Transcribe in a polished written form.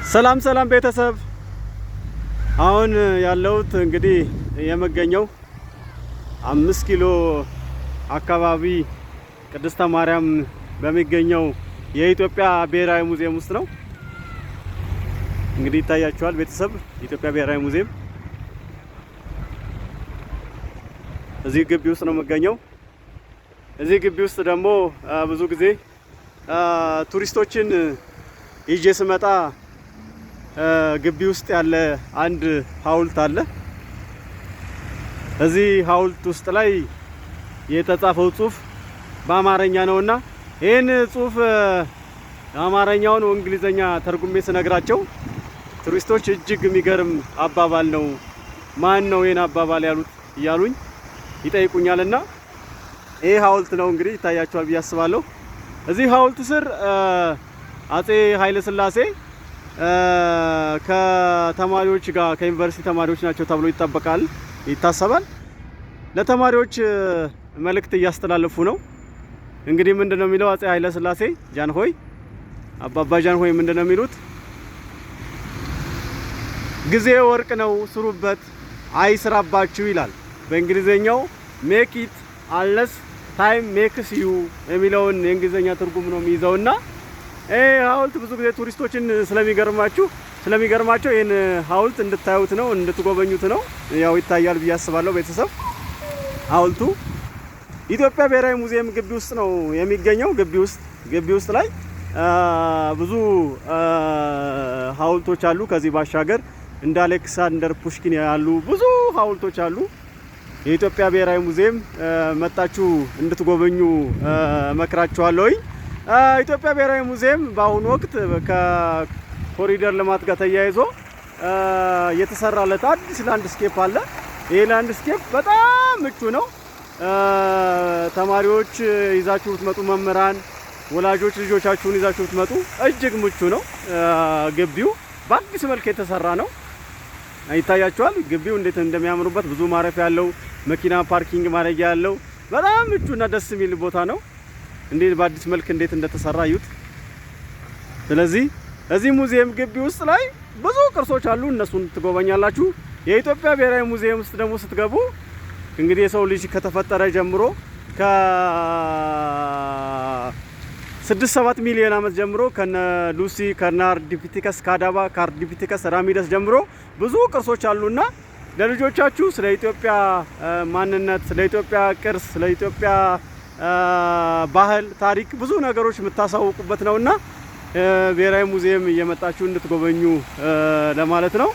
ሰላም ሰላም ቤተሰብ፣ አሁን ያለሁት እንግዲህ የምገኘው 5 ኪሎ አካባቢ ቅድስተ ማርያም በሚገኘው የኢትዮጵያ ብሔራዊ ሙዚየም ውስጥ ነው። እንግዲህ ይታያችኋል ቤተሰብ፣ የኢትዮጵያ ብሔራዊ ሙዚየም እዚህ ግቢ ውስጥ ነው የምገኘው። እዚህ ግቢ ውስጥ ደግሞ ብዙ ጊዜ ቱሪስቶችን ይዤ ስመጣ ግቢ ውስጥ ያለ አንድ ሐውልት አለ። እዚህ ሐውልት ውስጥ ላይ የተጻፈው ጽሁፍ በአማርኛ ነውና ይህን ጽሁፍ አማርኛውን እንግሊዘኛ ተርጉሜ ስነግራቸው ቱሪስቶች እጅግ የሚገርም አባባል ነው፣ ማን ነው ይህን አባባል ያሉት እያሉኝ ይጠይቁኛልና ይህ ሐውልት ነው እንግዲህ ይታያቸዋል ብዬ አስባለሁ። እዚህ ሐውልት ስር አጼ ኃይለ ሥላሴ ከተማሪዎች ጋር፣ ከዩኒቨርሲቲ ተማሪዎች ናቸው ተብሎ ይጠበቃል፣ ይታሰባል። ለተማሪዎች መልእክት እያስተላለፉ ነው። እንግዲህ ምንድነው የሚለው አጼ ኃይለ ሥላሴ ጃንሆይ፣ አባባ ጃንሆይ ምንድነው የሚሉት? ጊዜ ወርቅ ነው፣ ስሩበት፣ አይስራባችሁ ይላል። በእንግሊዝኛው "Make it unless time makes you" የሚለውን የእንግሊዝኛ ትርጉም ነው የሚይዘውና ይህ ሐውልት ብዙ ጊዜ ቱሪስቶችን ስለሚገርማቸው ይህን ሐውልት እንድታዩት ነው፣ እንድትጎበኙት ነው። ያው ይታያል ብዬ አስባለሁ ቤተሰብ። ሐውልቱ ኢትዮጵያ ብሔራዊ ሙዚየም ግቢ ውስጥ ነው የሚገኘው። ግቢ ውስጥ ላይ ብዙ ሐውልቶች አሉ። ከዚህ ባሻገር እንደ አሌክሳንደር ፑሽኪን ያሉ ብዙ ሐውልቶች አሉ። የኢትዮጵያ ብሔራዊ ሙዚየም መጣችሁ እንድትጎበኙ እመክራችኋለሁኝ። ኢትዮጵያ ብሔራዊ ሙዚየም በአሁኑ ወቅት ከኮሪደር ልማት ጋር ተያይዞ የተሰራለት አዲስ landscape አለ። ይህ landscape በጣም ምቹ ነው። ተማሪዎች ይዛችሁ ብትመጡ፣ መምህራን፣ ወላጆች ልጆቻችሁን ይዛችሁ ብትመጡ እጅግ ምቹ ነው። ግቢው በአዲስ መልክ የተሰራ ነው። ይታያችኋል። ግቢው እንዴት እንደሚያምሩበት፣ ብዙ ማረፊያ ያለው፣ መኪና parking ማድረጊያ ያለው፣ በጣም ምቹና ደስ የሚል ቦታ ነው። እንዴት በአዲስ መልክ እንዴት እንደተሰራ እዩት። ስለዚህ እዚህ ሙዚየም ግቢ ውስጥ ላይ ብዙ ቅርሶች አሉ፣ እነሱን ትጎበኛላችሁ። የኢትዮጵያ ብሔራዊ ሙዚየም ውስጥ ደግሞ ስትገቡ እንግዲህ የሰው ልጅ ከተፈጠረ ጀምሮ፣ ከ6-7 ሚሊዮን ዓመት ጀምሮ፣ ከነ ሉሲ፣ ከነ አርዲፒቲከስ ካዳባ፣ ከአርዲፒቲከስ ራሚደስ ጀምሮ ብዙ ቅርሶች አሉና ለልጆቻችሁ ስለ ኢትዮጵያ ማንነት፣ ስለ ኢትዮጵያ ቅርስ፣ ስለ ኢትዮጵያ ባህል፣ ታሪክ ብዙ ነገሮች የምታሳውቁበት ነውና ብሔራዊ ሙዚየም እየመጣችሁ እንድትጎበኙ ለማለት ነው።